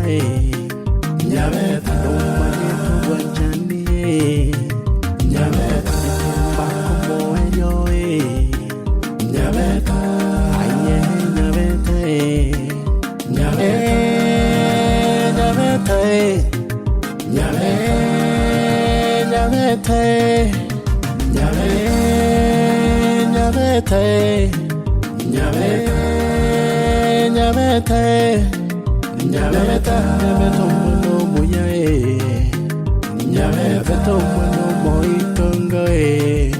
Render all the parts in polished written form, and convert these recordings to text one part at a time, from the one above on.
Nyabeta nomanyete obwanchani Nyabeta bakomoerio Nyabeta aye Nyabeta Nyabeta Nyabeta Nyabeta Nyabeta Nyabeta Nyabeta omwana omuya eh. Nyabeta omwana omoitongo eh.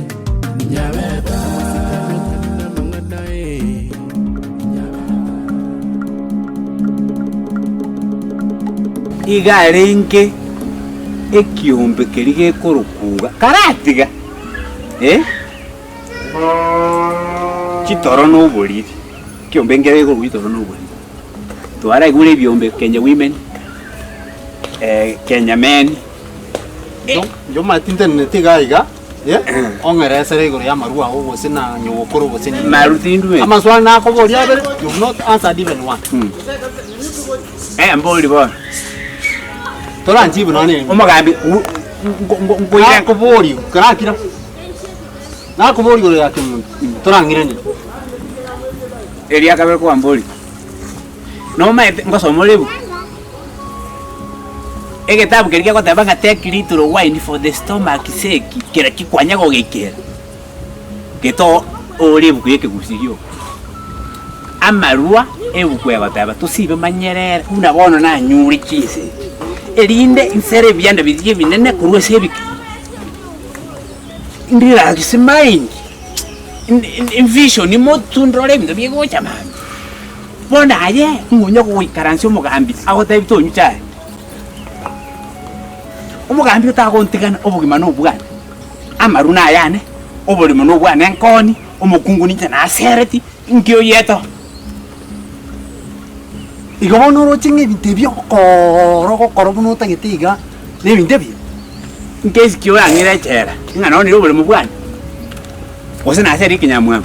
Nyabeta amasikani otari namang'ana eh. Nyabeta. Iga arenge ekiombe keria gekorokuga karatiga eh, chitoro na oboriri, ekiombe nkere gekorokwa chitoro na oboriri. Twaraigure ebiombe Kenya women, Kenya men. Inche omanyete nteneneti iga iga, ong'eresere igoro y'amarwa ago gose na nyogokoro gose nini. Maru tindweti. Amaswali nakoboria abere, you've not answered even one. Eh, mbori bono. Toranchibu nonya na erimo. Omogambi, nkoira. Nakoboria, karakira. Nakoboria igoro ya kemonto, torang'iranie. Eria kabere kwamboria. Nomaete ngosoma ore ebuku? Egetabu keria kegoteba ng'a take little wine for the stomach sake, kera ki kwanya gogekera, geto ore ebuku ya ekegusii gioka. Amarwa ebuku egoteba tosibe manyerere buna bono nanyure chinsa echi, erinde nsere ebianda biria ebinene korwa ase ebike. Nrelax mind. Envision motwe ndore ebinto bigocha mambia. Bono aye ng'o onya goikaransia omogambi agotebie tonywa chai? Omogambi otagontigana obogima na obwane, amarwa nayane, oborimo na obwane enkoni, omokungu ninche nasereti, inki oyetoa? Igo bono oroche ng'a ebinto ebi ogokoora ogokora buna otagete iga, na ebinto ebiya. Nkesi ki orang'ire echela, ng'a nonire oboremo bwane, gose nase ere ekenyamwamu?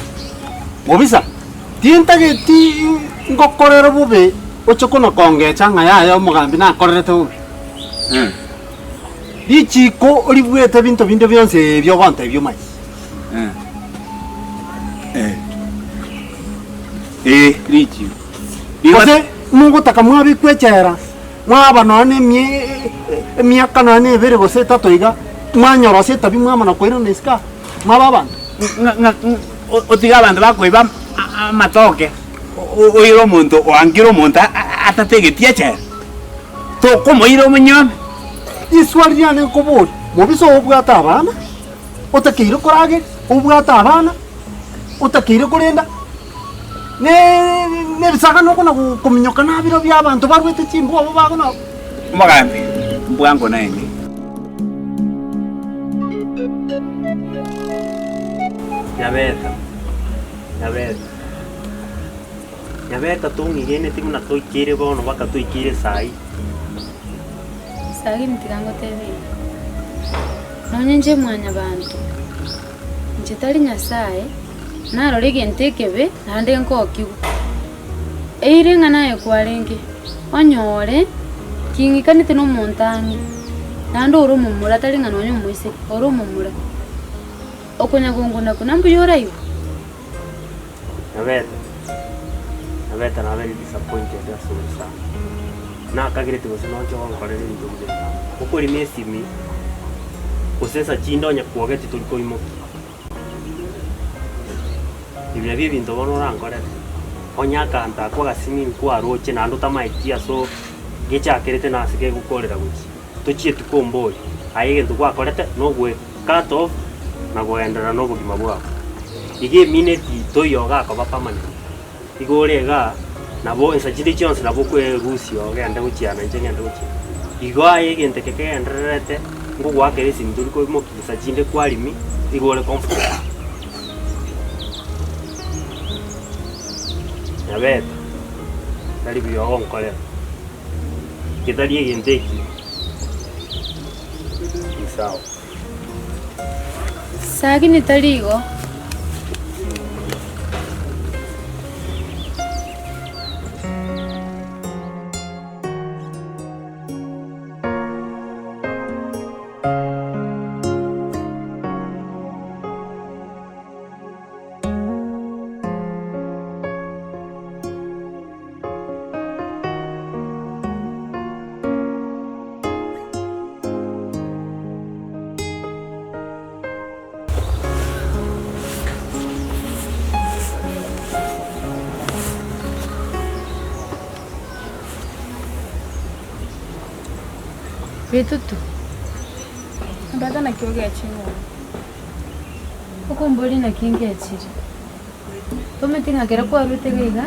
Mobisa, tintageti ngokorere bobe oche kona-kongecha ng'a yaya omogambi nakorerete bobe. Richiiko oribuete ebinto binde bionsi ebi ogontebia omanye. Ee, richiiko. Gose mogotaka mwabekwa echela, mwaba nonya na emie emiaka nonya na ebere gose etato iga, mwanyorosia etabi mwamana koirana isiko aa, mwaba abanto. Ng'a ng'a otige abanto bakoiba amatoke, oire omonto oangire omonto atategeti echela, tokomoira omonyuome. Riswali riane nkoboria, mobisa obwate abana, otakeire korageria, obwate abana, otakeire korenda. Nebisagane okona kominyoka nabiro bi'abanto barwete chimbwa abwo bagona. Omogambi mbwango naende. Nyabeta, Nyabeta, Nyabeta tong'igeneti buna toikeire bono mpaka toikeire saii. Sagini tiga ngotebie iga, nonye inche mwanyabanto, inche tari Nyasaye, Narore egento ekebe, naende nkokigwa. Eira eng'ana aye kwarenge, onyore king'ikanete nomonto ang'e, naende ore omomura tari ng'a nonya omoiseke, ore omomura. Okonya gonguna kuna mbuya oraigwe? Nabete, nabete nabeire disappointed ase ore sana. Nakagereti gose noche gonkorera ebinto buna ebi. Okorima esimi, gose nsa chinde onye kwogeti tori koimokia. Ebi nabio ebinto bono orankorere, onye akanto ako agasimi nkwaroche naende otamaeti ase gechakerete na ase kegokorera gochia, tochieti komboria, aye egento gwakorete nogwe cut off na kogenderera na obogima bwao. Iga emineti toiyo ogakoba permanent, igo ore igaa, nabo ensa chinde chionsi nabo okwerusia ogende gochia na inche ngende gochia. Igo aye egento eke kegendererete, ngogoakera esimi tori koimokia chinsa chinde kwarimi, igo ore comfortable. Nyabeta, tari buya ogonkorera, getari egento ekiya, ni sawa. Sagini tari igo. Bitutu. Mbata naki ogechire bono? Okomboria naki ngechire. Tomanyeti ng'a ekero kwarwete iga iga,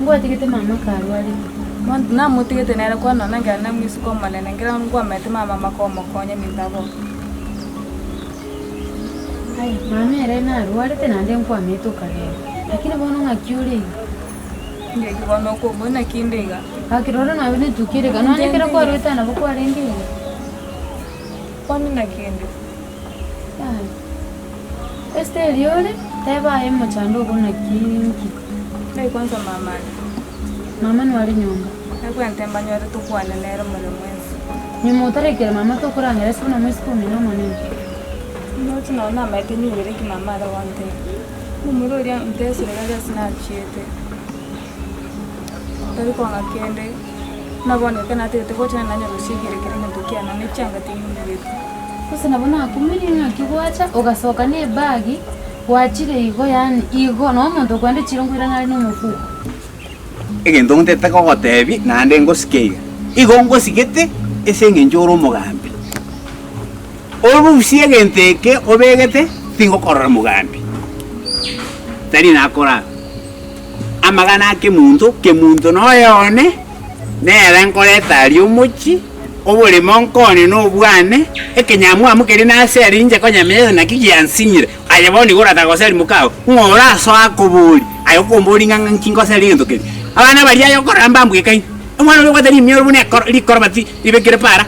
ngwatigete mama karwarete. Bono namotigete nere kwana nonya ekero namoisuka omonene, ekero nkwamaete mama makomokonya ebinto abwo. Aye, mama ere narwarete naende nkwamaete okagenda, lakini bono ng'aki ore iga? Ng'aki bono okombori naki inde iga? Gaki rora naye netukia ere iga, nonya ekero kwarwete aa nabo kwarenge iga. Bono naki inde? Yaya, Esteri ore, teba aye omochando ogo naki nki? Naki kwanza mama are? Mama nware nyomba. Nabwente mbanyore tokwane nere more mwensi. Nyuma otarekire mama tokorangera ase buna moiseke omino omonene. Ndoche nonye namaete nyigwere nki mama are gontebia. Momura oria ntesire gari ase nachiete, tari kong'a kende, buna bono ekero natagete gocha naende nanyora osiegire kera egento kiane, ne chianga ting'umugeti. Gose nabo nakumirie ng'aki gwacha ogasoka ne ebagi, gwachire igo yaani igo, noo omonto okoenda echiro nkoirana are na omofuko. Egento ntete kogotebi naende ngosike iga, igo ngosigete ase eng'encho ore omogambi. Orusie egento eke obegete, tingokorora mogambi. Tari nakora amagana a kemunto, kemunto noyo one, nere nkoreta aria omochie, oboremo nkone na obwane, ekenyamwamu keria naseri inche konyamenya naki giansinyire. Aye bono nigo oratake goseri mokao, ng'o orasoe akoborie, aye okomboria ng'a ng'aki ngoseri egento keria. Abana baria aye okorora mbambwekaine, omwana oria obwate rimioro buna ekoro rikorobati ribekire para,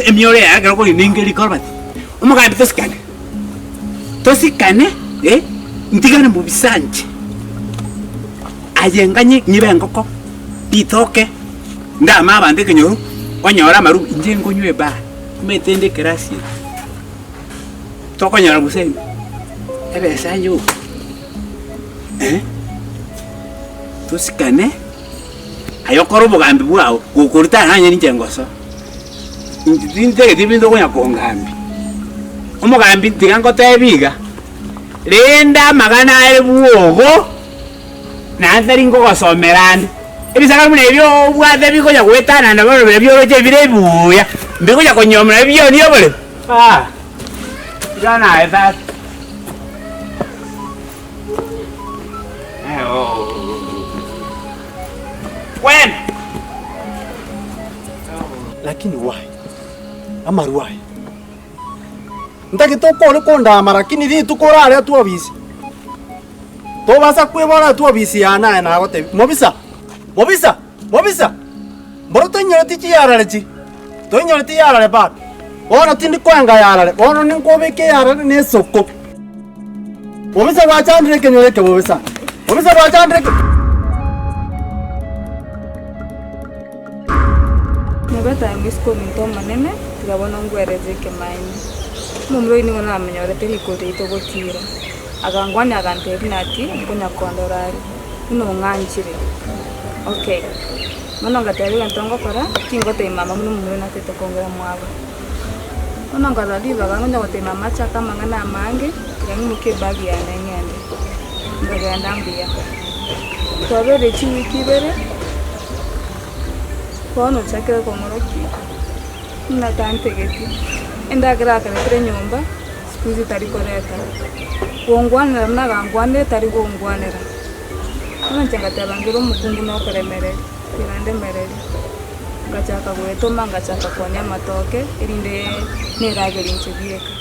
emioro yaye ekero okonywa ninge rikorobati. Omogambi tosikane, tosikane eh, ntigane mobisanche, aye nganye ng'ibe engoko, ritoke, ndame abanto ekenyoro, onyore amaru, inche nkonywa ebaa, omanyete inde ekerasi eye. Tokonyora gose ebesa yoka eh, tosikane, aye okore obogambi bwao, gokoruta nanye ninche ngosoa. Inche tintageti ebinto okonya kongambia. Omogambi tiga ngotebi iga, rende amang'ana are bwogo, naende tari nkogosomera ande. Ebisaga buna ebi obwate bikonya goetanana bono buna bioroche bire buya, mbikonya konyomera bionie oboremo. Ah, tiga naye tata. Kwena. Lakini why? Amarwa aya. Ntagete okore kondama lakini rituko oraretwe obisi. Tobasa kwebora atwe obisi yane aye nagotebia, mobisa, mobisa, mobisa, mboro toinyoreti chiyarare chiri, toinyoreti yarare bado. Bono tindi koenga yarare, bono ninkobeke eyarare na esoko. Bobisa gwachandire ekenyoro eke bobisa, bobisa gwachandire eke. Mobete aye moiseke ominto omonene, tiga bono ngwereze ekemaene. Omomura oyio nigo namenyorete riko riaito gotiira. Agangwania agantebia buna ati nkonya kondora are, buna ong'anchire. Okay. Bono ngateba egento ngokora, tingotebia mama buna omomura oyo natete kongera mwabo. Bono nkarora ribaga nkonya gotebia mama achake amang'ana amange, tiga ng'imokie ebag yane ng'ende. Nkagenda mbuya. Twabeire chiwiki ibere, bono ochakire kong'orokia buna tantegeti, endagera akaretire nyomba. Siku hizi tari koreta gongwanera buna agangwanire tari gongwanera. Bono inche ngateba nkere omokungu nokoremereria, tiga ndemererie. Ngachaka goetoma ngachaka koonia amatoke erinde neragerie inche bieka.